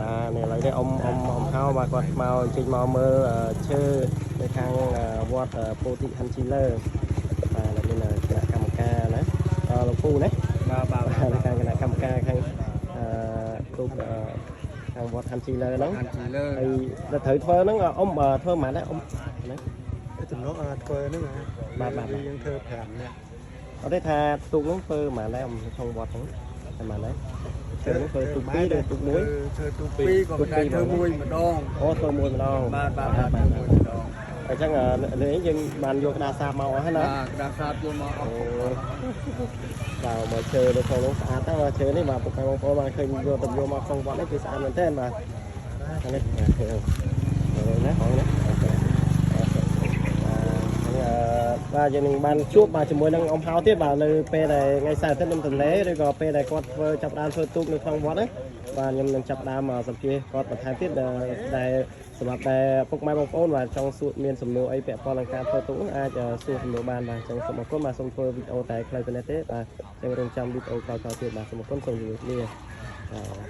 បាទនេះឥឡូវនេះអ៊ំអ៊ំអ៊ំហៅបាទគាត់មកអញ្ជើញមកមើលអឺឈើនៅខាងអឺវត្តអឺពោធិហាន់ជីលើបាទដែលមានគណៈកម្មការណាអឺលោកពូណា បាទបាទ បាទនៅខាងគណៈកម្មការខាងអឺទូកអឺខាងវត្តហាន់ជីលើហ្នឹង ហាន់ជីលើ ហើយដល់ត្រូវធ្វើហ្នឹងអ៊ំអឺធ្វើប៉ុន្មានដែរអ៊ំណា ចំណុចធ្វើហ្នឹង បាទបាទ យើងធ្វើ5នាក់ អត់ទេថាទូកហ្នឹងធ្វើប៉ុន្មានដែរអ៊ំក្នុងវត្តហ្នឹងតែប៉ុន្មានដែរធ្វើហ្នឹងធ្វើទូកពីរឬទូកមួយ ធ្វើទូកពីរក៏តែធ្វើមួយម្ដង អូធ្វើមួយម្ដង បាទបាទបាទធ្វើមួយម្ដង អញ្ចឹងនេះយើងបានយកក្តារសាបមកអស់ហើយណា បាទក្តារសាបយកមកអស់ បាទមកឈើនៅក្នុងនោះស្អាតណាស់បាទឈើនេះបាទពុកម៉ែបងប្អូនបានឃើញយកទៅយកមកក្នុងវត្តនេះគឺស្អាតមែនទែនបាទខាងនេះណាហងណាបាទយើងនឹងបានជួបបាទជាមួយនឹងអ៊ំហៅទៀតបាទនៅពេលដែលថ្ងៃសៅរ៍អាទិត្យខ្ញុំទន្លេឬក៏ពេលដែលគាត់ធ្វើចាប់ដើមធ្វើទូកនៅក្នុងវត្តណាបាទខ្ញុំនឹងចាប់ដើមសម្ភាសគាត់បន្ថែមទៀតដែលសម្រាប់តែពុកម៉ែបងប្អូនបាទចង់សួរមានសំណួរអីពាក់ព័ន្ធនឹងការធ្វើទូកអាចសួរសំណួរបានបាទអញ្ចឹងសូមអរគុណបាទសូមធ្វើវីដេអូតែខ្លីប៉ុណ្ណេះទេបាទអញ្ចឹងរងចាំវីដេអូក្រោយៗទៀតបាទសូមអរគុណសូមជម្រាបលាបាទ។